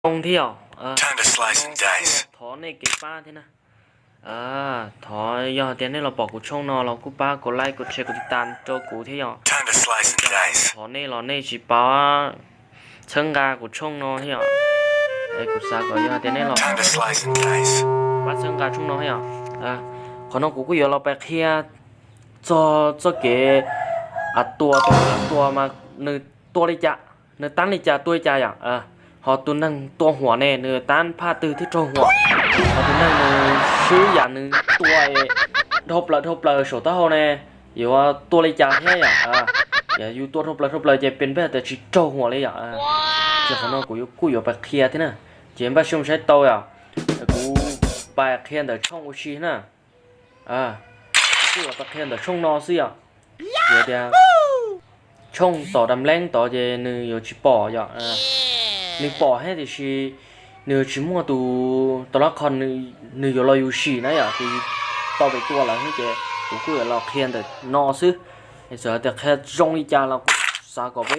ອງທຽວ ເອີ ຖອນເນກເກປ້າທຽວນະ ເອີ ຖອນ ຢອກທຽວເນກ ລອງປອກກູຊ່ອງນໍ ລອງກູປ້າກົດໄລ້ກົດແຊກົດຕິດຕາມໂຈກູທຽວ ຖອນເນກ ລອເນກຊິປ້າເຊິ່ງກາກູຊ່ອງນໍທຽວ ເອີ ກູຊາກໍຢອກທຽວເນກ ລອປ້າເຊິ່ງກາຊ່ອງນໍທຽວ ເອີ ຂອງນໍກູ ກູຢອກລອງໄປເຄຍ ເຈາະ ເຈາະເກ ອາຕົວ ຕົວ ອາຕົວມາ ໜຶ່ງຕົວເລີຍຈະ ໜຶ່ງຕັນເລີຍຈະ ຕົວເລີຍຈະ ຢ່າງ ເອີ ເຮົາຕົວໜຶ່ງຕົວຫົວແນ່ ໜຶ່ງຕັນພາດຕື່ມທີ່ຕົວຫົວ ເຮົາຕົວໜຶ່ງຊື້ຢາໜຶ່ງຕົວ ທົບລະ ທົບລະ ໂຊຕາເຮົາແນ່ ຫຼືວ່າຕົວເລີຍຈະແທ້ ຢ່າງ ເອີ ຢ່າຢູ່ຕົວທົບລະ ທົບລະ ຈະເປັນແບບແຕ່ຊິຕົວຫົວເລີຍ ຢ່າງ ເອີ ເຈົ້າຂອງນໍກູ ກູຢອກໄປເຄຍທຽວນະ ເຈນບ້າຊຶມໃຊ້ໂຕ ຢ່າ ແຕ່ກູໄປເຄຍແຕ່ຊ່ອງອູຊີນະ ອ່າ ຄືວ່າຕະແຄນແຕ່ຊ່ອງນໍເສຍ ດຽວ ດຽວ ຊ່ອງຕໍ່ດຳແລງຕໍ່ເຈ ໜຶ່ງຢູ່ຊິປໍ ຢ່າ ອ່າ ໜຶ່ງປໍໃຫ້ຕິຊິ ໜຶ່ງຊິມົ້ວຕູ ໂຕລະຄອນ ໜຶ່ງ ໜຶ່ງຢູ່ລໍຢູ່ຊິນະ ຢ່າ ຕິຕໍ່ໄປຕົວລະ ໃຫ້ເຈ ກູ ກູຢອກລອງແຄນແຕ່ນໍຊື່ ໃຫ້ເສຍແຕ່ແຄນຊ່ອງອີຈາລະ ສາກໍໄປ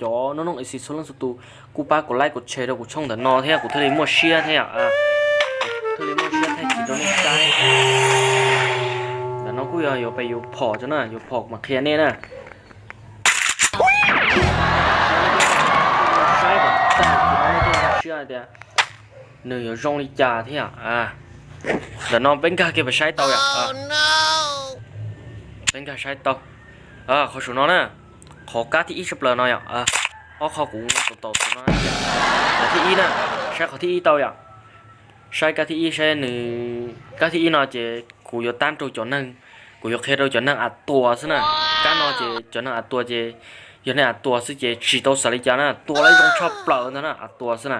ຈໍນ້ອງໆ ເອັຟຊີ ສ່ວນເລື່ອງສ່ວນຕົວ ກູປ້າກົດໄລ້ກົດແຊໂດຍ ກູຊ່ອງແຕ່ນໍແທ້ ກູເທື່ອໄດ້ມົ້ວເຊຍແທ້ ອ່າ ເທື່ອໄດ້ມົ້ວເຊຍແທ້ ຄິດໂດນໃນໃຈ ແລ້ວນ້ອງກູຢອກ ຢອກໄປຢູ່ພໍເຈົ້ານະ ຢູ່ພໍມາເຄຍແນ່ນະ ໃຊ້ແບບຕັ້ງກິນເອົາໃນເທື່ອເຊຍແທ້ ໜຶ່ງຢູ່ຊ່ອງອີຈາແທ້ ອ່າ ແລ້ວນ້ອງເປັນກາເກັບໄປໃຊ້ຕໍ່ ອ່າ ເປັນກາໃຊ້ຕໍ່ ອ່າ ຂໍສູນອນນະ ຂໍກາທີ່ອີສະເປີເນາະ ເອີ ເອົາເຂົ້າກູໂຕໆເນາະ ກາທີ່ອີນະ ໃຊ້ກາທີ່ອີເຕົາ ໃຊ້ກາທີ່ອີ ໃຊ້ໜຶ່ງກາທີ່ອີເນາະ ເຈ ກູຢອກຕ້ານໂຕຈອນໜຶ່ງ ກູຢອກເຄໂຕຈອນໜຶ່ງອັດຕົວຊະນະ ກາເນາະ ເຈ ຈອນໜຶ່ງອັດຕົວ ເຈ ຢູ່ໃນອັດຕົວຊະ ເຈ ຊິໂຕສາລິຈານະ ຕົວໄລລົງຊອບເປີນະ ອັດຕົວຊະນະ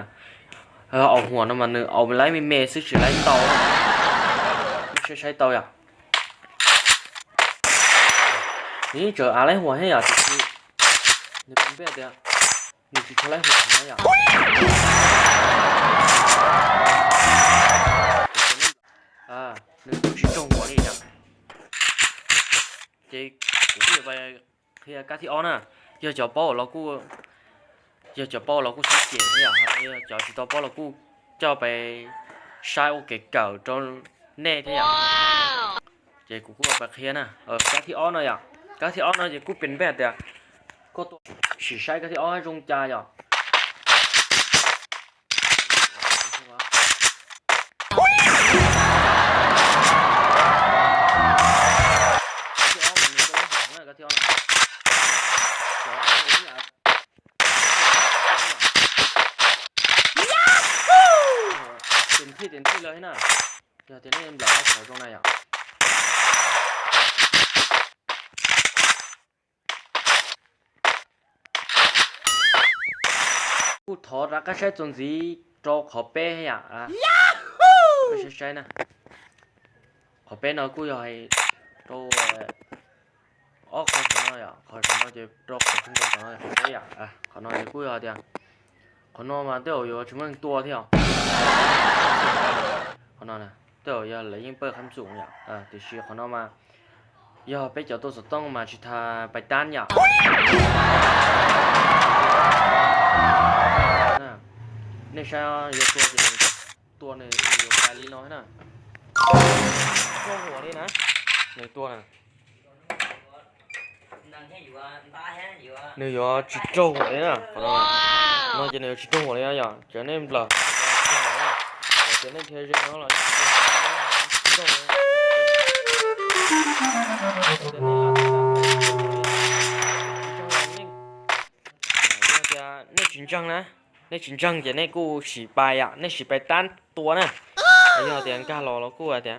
ເອີ ເອົາຫົວນຳມັນ ເອົາໄລແມ່ໆ ຊຶຊິໄລເຕົາ ໃຊ້ເຕົາ ນີ້ເຈີອາໄລຫົວໃຫ້ ອາ ນີ້ເປັນແບບດຽວ ນີ້ຊິເທົ່າໄລຫົວນະ ອາ ນີ້ຊິຕົວຫົວນີ້ ເຈ ກູຊິໄປເຄຍກາທີ່ອອນນະ ເອີ ເຈົ້າເປົາລາກູ ເອີ ເຈົ້າເປົາລາກູຊິເຈ ເອີ ເຈົ້າຊິໂຕເປົາລາກູ ເຈົ້າໄປໃຊ້ໂອເກເກີໂຕແນ່ແທ້ ເຈ ກູ ກູເອົາໄປເຄຍນະ ເອີ ກາທີ່ອອນນະ ກາທີ່ອອນນະ ເຈ ກູເປັນແບບດຽວ ກໍຕົວຊິໃຊ້ກາທີ່ອອນໃຫ້ຈົງຈາ ເຕັມທີ່ເຕັມທີ່ເລີຍນະ ດຽວເຕັມທີ່ເລີຍ ເຂົາຕົງໃນ ກູຖອດລະກະໃຊ້ຈົນສີໂຕຂໍເປ້ໃຫ້ ອາ ກະໃຊ້ໃຊ້ນະ ຂໍເປ້ເນາະ ກູຢາກໃຫ້ໂຕ ອໍ ຂໍສະເໜີ ຂໍສະເໜີ ເຈ ໂຕຂໍຂຶ້ນຕົວເນາະ ຂໍເປ້ ອາ ຂໍເນາະ ເຈ ກູຢາກດຽວ ຂໍເນາະ ມາເຕີໂອ ຊິເມືອງຕົວທຽວ ຂໍເນາະນະ ເຕີໂອ ລະຍິງເປີຄຳສູງ ອາ ຕິເຊຍ ຂໍເນາະ ມາ ຢໍໄປເຈົ້າໂຕສະຕ້ອງມາຊິທາໄປຕ້ານຢາ ນະ ໃນຊາຍຢູ່ຕົວ ຕົວໜຶ່ງຢູ່ກາລີນ້ອຍນະ ຕົວຫົວນີ້ນະ ໃນຕົວນະ ໜຶ່ງຢູ່ຈິດໂຕຫົວນີ້ນະ ຂອງເຮົານະ ເນາະ ຈະໜຶ່ງຈິດໂຕຫົວນີ້ນະ ເຈົ້າເນມເລີຍ ເຈົ້າເນມເທເຈເນາະ ເນມຈິງຈັງນະ ເນມຈິງຈັງ ເຈ ເນມກູຊິໄປອະ ເນມຊິໄປຕ້ານຕົວນະ ອາ ເນມກາລໍ ລະກູອະ ເນມ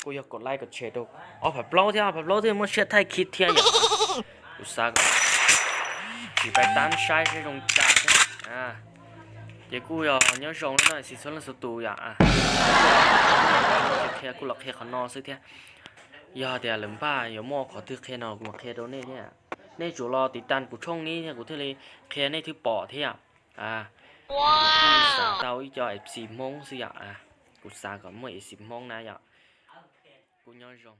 ກູຢາກກົດໄລ້ກົດແຊໂຕ ເອົາຜັບເລົ່າທຽວ ເອົາຜັບເລົ່າທຽວ ມາເຊຍຖ່າຍຄລິບທຽວ ອຸດສ່າ ຊິໄປຕ້ານຊາຍ ໃຊ້ລົງຈານ ອາ ເຈ ກູຢາກຍ້ອນສົ່ງໜ້ອຍຊິຊົນລະສະຕູຢາ ອາ ເຄຍກູລະເຄຍຂະນອງຊື່ທຽວ ຢາແຕ່ເລິມພາ ຢາໝໍຂໍຖືກເຄຍນອນ ກູມາເຄຍໂຕເນ ເນຈູລໍຕິດຕາມກູຊ່ອງນີ້ ເນ ກູເທື່ອເລີຍເຄຍເນຖືປໍທຽວ ອາ ກູສາເຕົາອີຈອເອັບສິບໂມງຊື່ຢາ ອາ ກູສາກ່ອນໝົດເອັບສິບໂມງນະຢາ ກູຍ້ອນສົ່ງ